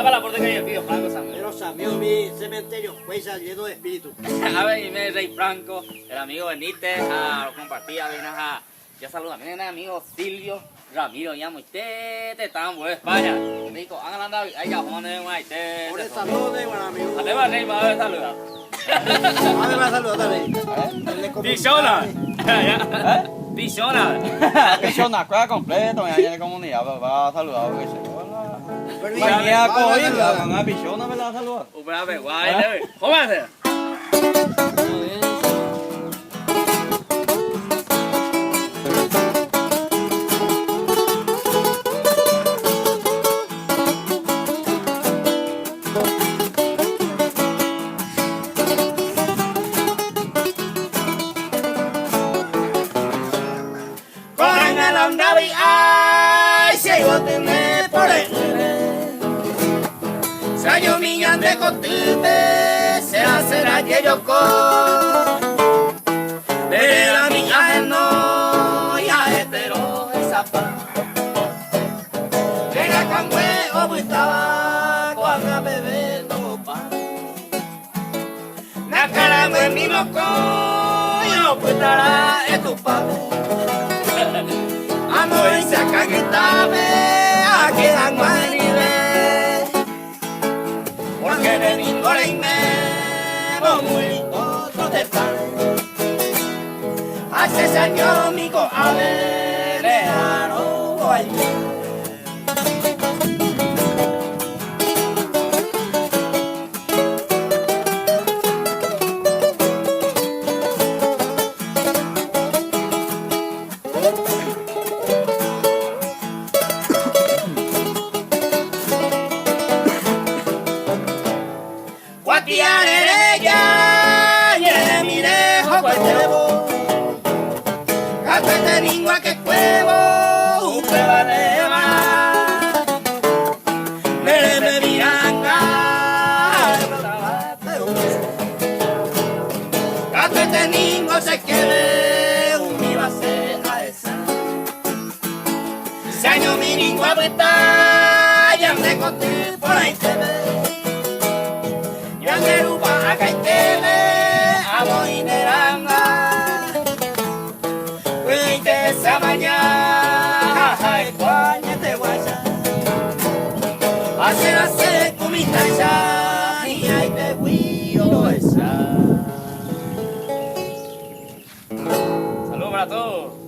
Mba'épa la aporte que Elpidio Franco Samuel? Pero Samuel umi cementerio kuéicha lleno de espíritu. Avei oime Rey Franco, el amigo Benítez ha rokomparti avei ha jasaludamína amigo Silvio Ramiro ñamoite tetã ambue España. Peteĩ ko'ág̃a la ndavy'ái jahóma ndéve g̃uarãite. Ore saludo ndéve g̃uarã amigo. Ha ndépa Rey mba'épe saluda. Mba'épe saludáta Rey. Pichona. Pichona. Pichona kuéra completo oĩva ñane comunidad pe va saluda porque che la koi la pichona pe la saluda. Upéva pegua ndéve. Jóvase. Ko'ág̃a la ndavy'ái che yvotyme pore'ỹre Che añomi ñande kotýpe che asẽra jejoko Nde rérami ahenói ha'etero hesapa Nde rakãngue opytáva ko'ág̃a peve ndopa Nakaranguemi mokõi opytara'e Tupãme. Amoĩcha kangytápe ake hag̃ua hendive. Porque nde ningo reime mombyry ótro tetãre. Ha che cheañomi ko'ápe reha'arõvo aime. Kuatiare reja ñe'ẽmire hokuetévo, katuete ningo akekuévo upéva reheva. Ne remeviranga Katuete ningo chekeve umíva che ahecha. Che añomi ningo apyta ñande koty porãitépe. Ñande rupa akãitépe amoĩ ne ranga. Py'ỹinte che amaña ha ha'ekua añeteguáicha. Ha che rasẽ ku mitãicha hi'ãitégui rohecha. Saludos para todos.